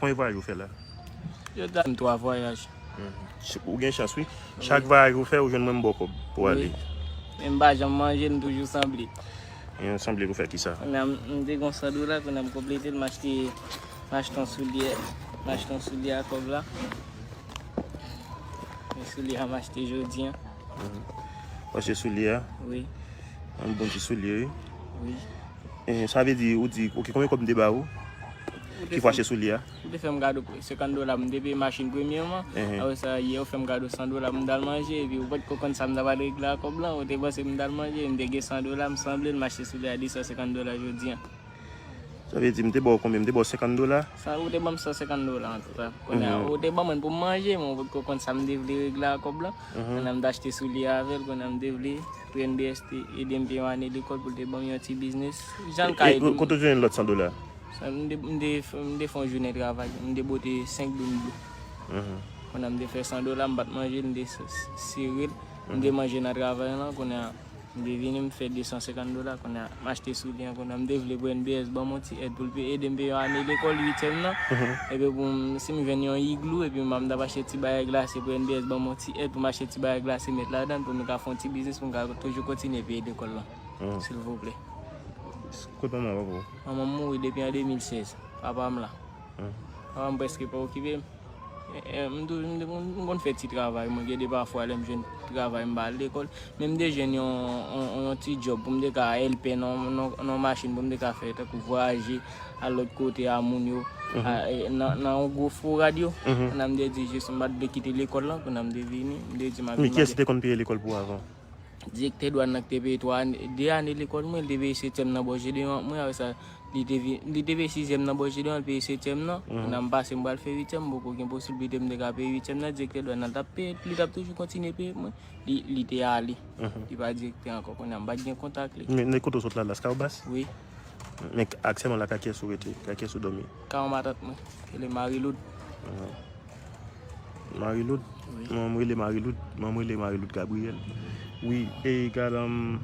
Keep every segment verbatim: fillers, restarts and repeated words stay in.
Konbyen vwayaj ou fè la? Yo ta m twa vwayaj. Ou gen chans, wi. Chak vwayaj ou fè, ou jwenn mwen m ba w kòb pou ale. Men m pa janm manje, m toujou sanble. Yon sanble pou fè kisa? Kounye a m te gon san dola, kounye a m konplete l, m achte, m achte yon soulye. M achte yon soulye a kòb la. Men soulye a m achte jodi an. Ou achte soulye a? Wi. Yon bon ti soulye, wi. Wi. Eh, sa vle di, ou di, ok, konbyen kòb m te ba ou? Ki fè w achte soulye a? Ou te fè m kado senkant dola, m te peye machin premyèman. Apre sa, yè, ou fè m kado san dola, m t al manje, epi ou pa t ko konn sa m ta pral regle ak kòb lan, ou te panse m t al manje, m te gen san dola, m sanble l, m achte soulye a de san senkant dola jodi an. Sa vle di, m te ba w konbyen? M te ba w senkant dola? Sa, ou te ban m san senkant dola, antouka. Kounye a, ou te ban mwen pou m manje, men ou pa t ko konn sa m te vle regle ak kòb lan. Kounye a, m t achte soulye avè l, kounye a, m te vle pou N B S te ede m peye yon ane lekòl pou l te ban m yon ti biznis. Jan l ka ede m. Kote w jwenn lòt san dola? Sa, m te, m te, m te fè yon jounen travay, m te bote senk doum dlo. Pandan m te fè san dola, m pa t manje, m te s- s- sere l. M te manje nan travay lan, kounye a, m te vini, m fè de san senkant dola, kounye a, m achte soulye an, kounye a, m te vle pou N B S ban m yon ti èd pou l pe- ede m peye yon ane lekòl uityèm nan. Epi pou m, si m jwenn yon iglou, epi m, m t ap achte ti bagay glase pou N B S ban m yon ti èd pou m achte ti bagay glase met ladan l, pou m ka fè yon ti biznis, pou m ka toujou kontinye peye lekòl lan. Silvouplè. Kot manman w, papa w? Manman m mouri depi an de mil sèz. Papa m la. Papa m prèske pa okipe m. Eh, eh, m tou- m, m, m konn fè ti travay, mwen gen de pafwa lè m jwenn travay m pa al lekòl. Men m te jwenn yon, yon, yon ti djòb pou m te ka èlpè nan, nan, nan machin pou m te ka fè tankou vwayaje al lòt kote a moun yo. A, eh, nan, nan yon gwo fo radyo. Kounye a m te di jis m pa t vle kite lekòl lan, kounye a m te vini, m te di m ap vin mande. Men kiyès ki te konn peye lekòl pou ou avan? Direktè dwàn nan ki te peye twa ane, de ane lekòl mwen, li te peye setyèm nan bò Jedeon ak mwen, apre sa, li te vi- li te peye sizyèm nan bò Jedeon, li peye setyèm nan. Kounye a m pase m pral fè uityèm, m poko gen posiblite m te ka peye uityèm nan, direktè dwàn nan t ap peye, li t ap toujou kontinye peye mwen. Li, li te ale. Li pa direktè ankò, kounye a m pa t gen kontak li. Men, men kote w sot la, Laskawobas? Wi. Men aktyèlman la, kay kiyès ou rete? Kay kiyès ou dòmi? Kay yon matant mwen, rele Mariloud. Mariloud? Wi. Manman m rele Mariloud. Manman m rele Mariloud Gabriel. Wi, e gad, um,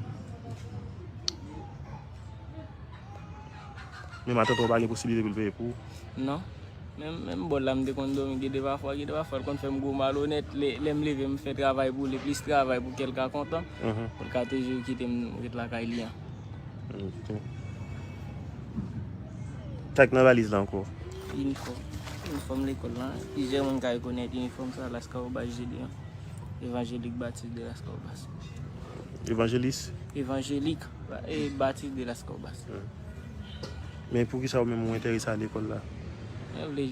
men matant ou pa gen posiblite pou l peye pou ou? Non. Menm, menm bò la m te konn dòmi, gen de pafwa, gen de pafwa l konn fè m gwo malonèt. Lè, lè m leve, m fè travay pou li, plis travay pou kè l ka kontan. Pou l ka toujou kite m ret lakay li an. Ok. Sa k nan valiz la ankò? Inifòm. Inifòm lekòl lan. Plizyè moun ka rekonèt inifòm sa, Laskawobas Jedeon. Evanjelik Batis de Laskawobas. Evanjelis? Evanjelik, ba- e Batis de Laskawobas. Men poukisa ou menm ou enterese a lekòl la? Mwen vle,